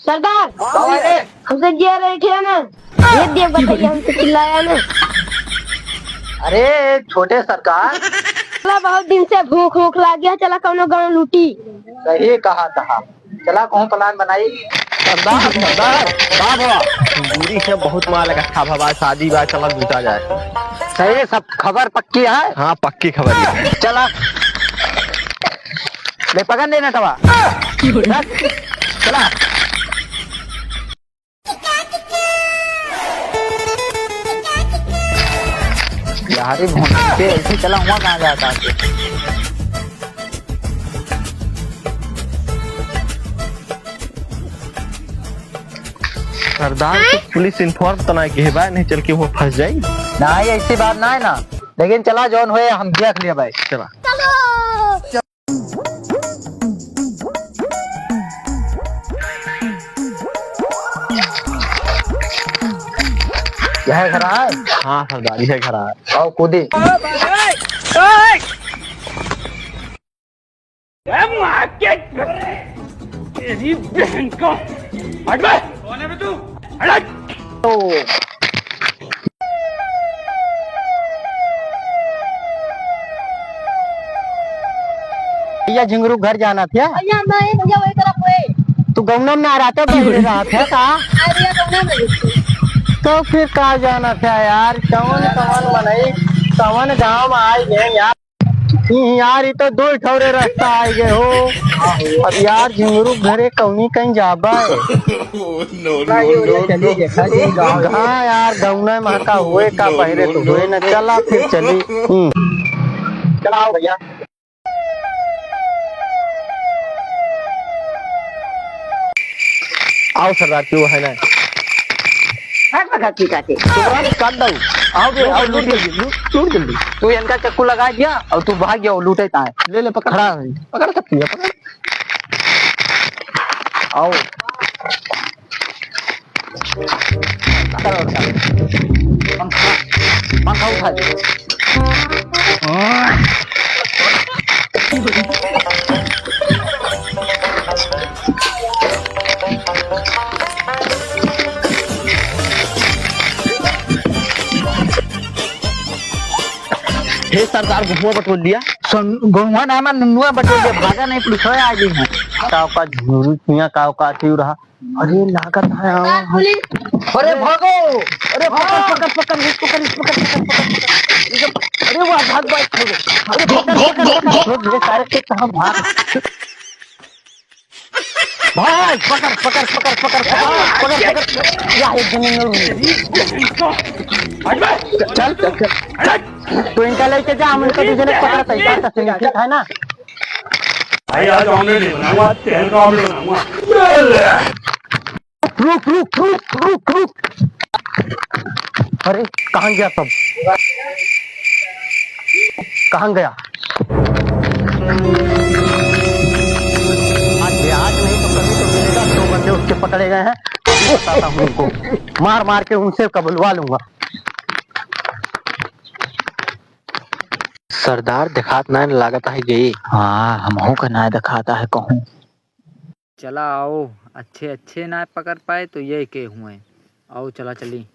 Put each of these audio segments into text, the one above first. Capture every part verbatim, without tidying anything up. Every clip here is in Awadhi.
सरदार, का भवा रे? हमसे जिया रहे थे ना, ये देख बताइए, हमसे चिल्लाया ना। अरे छोटे सरकार। चला, बहुत दिन से भूख भूख लाग गया, चला कौनो गाँव लूटी। सही कहा था, चला कहूँ plan बनाई। सरदार, सरदार, का भवा? दूरी से बहुत माल इकट्ठा भवा, शादी बा, चला लूटा जाए। सही, सब खबर पक्की है? हाँ, पक्की खबर है। चला। ले पकड़ लेना तवा। चला। यार, ये भोंसड़ी के ऐसे चला हुआ कहाँ जाता है? सरदार, तो पुलिस inform तो ना किहे बा, नहीं चल के वो फंस जाई। नहीं, ऐसी बात ना है ना, लेकिन चला जौन होए हम देख लिया भाई। चला। यह घर है? हाँ सरदार, यह घर है। आओ कूदी। ए, माँ के, तेरी बहन को। हट बे। कौन है बे तू? हट। ओ। भैया, झिंगुरू घर जाना था। भैया, नहीं, भैया, वही तरफ हुए। तू गौना में ना रहते, बहरे रहा था का? हाँ, भैया, गौना में। तो फिर का जाना था यार? कौन, कौन मनई, कौन गाँव में आई गए यार? ई यार, ई तो दो ठौरे रास्ता आइ गए हो। अब यार, झिंगुरू घरे कौनी कहीं जाबा है? No, no, no, no। हाँ यार, गौना में का हुए, का बहरे तो हुए ना। चला फिर चली। हम्म। चला आओ भैया। आओ सरदार, क्यों है ना? हट बगत की काटे। तोरा काट दऊ। आओ बे, आओ, लूट जल्दी, लूट, लूट जल्दी। तू इनका चक्कू लगा दिया और तू भाग गया, लूटे ताए। ले, ले, पकड़। खड़ा है। पकड़ सकती है, पकड़। आओ। पकड़ और क्या? पंखा, पंखा उठा दे। हे सरदार, गहुआ बटोर लिया। सुन, गहुआ ना, मैं नुनुआ बटोर लिया, भागा नहीं, पुलिस आ गई है। का का झुरू छुइया, का का अथी रहा। अरे, लागत है, आवा है। अरे, भागो! अरे, पकड़, पकड़, पकड़, पकड़, पकड़, पकड़, पकड़, पकड़। अरे, वाह, भाग, भाग, भागो। अरे, पकड़, पकड़, पकड़। छोड़ दे, सारे के कहाँ भाग? भाग, पकड़, पकड़, पकड़। या, एक जने में। चल, चल, चल। तो इनका लेके जा, हम इनका दूसरे पकड़ते हैं, क्या करते हैं, ठीक है ना? भाई, आज omelette नहीं बनाऊंगा, आज तेल का omelette बनाऊंगा। रुक, रुक, रुक, रुक, रुक। अरे, कहाँ गया सब? कहाँ गया? आज, आज नहीं तो कभी तो मिलेगा, दो बंदे उसके पकड़े गए हैं। बताता हूँ उनको, मार मार के उनसे कबुलवा लूंगा। सरदार देखात नाय लागत है गई। हाँ, हमहू का नाय देखात है कहूँ। चला आओ, अच्छे अच्छे नाय पकड़ पाए तो ये के हुए। आओ चला चली।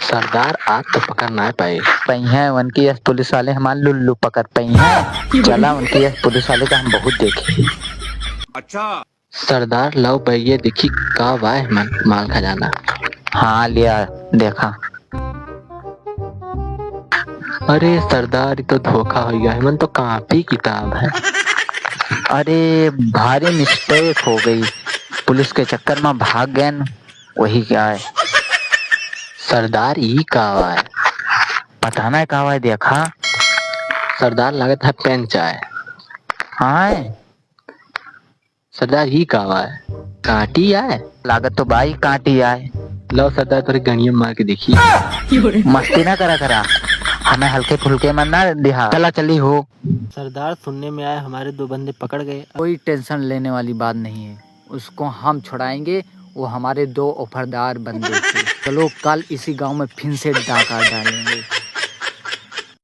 सरदार आज तो पकड़ नाय पाए। पइहें उनकी यस पुलिस वाले हमार लुल्लू पकड़ पइहें। चला उनकी यस पुलिस वाले का हम बहुत देखे। अच्छा। सरदार, लाओ बैग ये देखी का बा एहमन माल खजाना। हाँ, लिया, देखा। अरे सरदार, ई तो धोखा होइ गया, एहमन तो कापी किताब है। अरे, भारी mistake हो गई, पुलिस के चक्कर में भाग गए न, वही का है। सरदार, ई का बा है? पता ना का बा है, देखा। सरदार, लागत है पेंच आए। हाँ। सरदार, ई का आय? कांटी आय? लागत तो बा ई कांटी आय। लाओ सरदार, तोरे गणिया मार के देखी। मस्ती ना करा करा, हमें हल्के फुल्के में ना दिहा। चला चली हो। सरदार, सुनने में आया हमारे दो बंदे पकड़ गए। कोई tension लेने वाली बात नहीं है, उसको हम छुड़ाएंगे, वो हमारे दो ऑफरदार बंदे थे। चलो कल इसी गांव में फिर से डाका डालेंगे।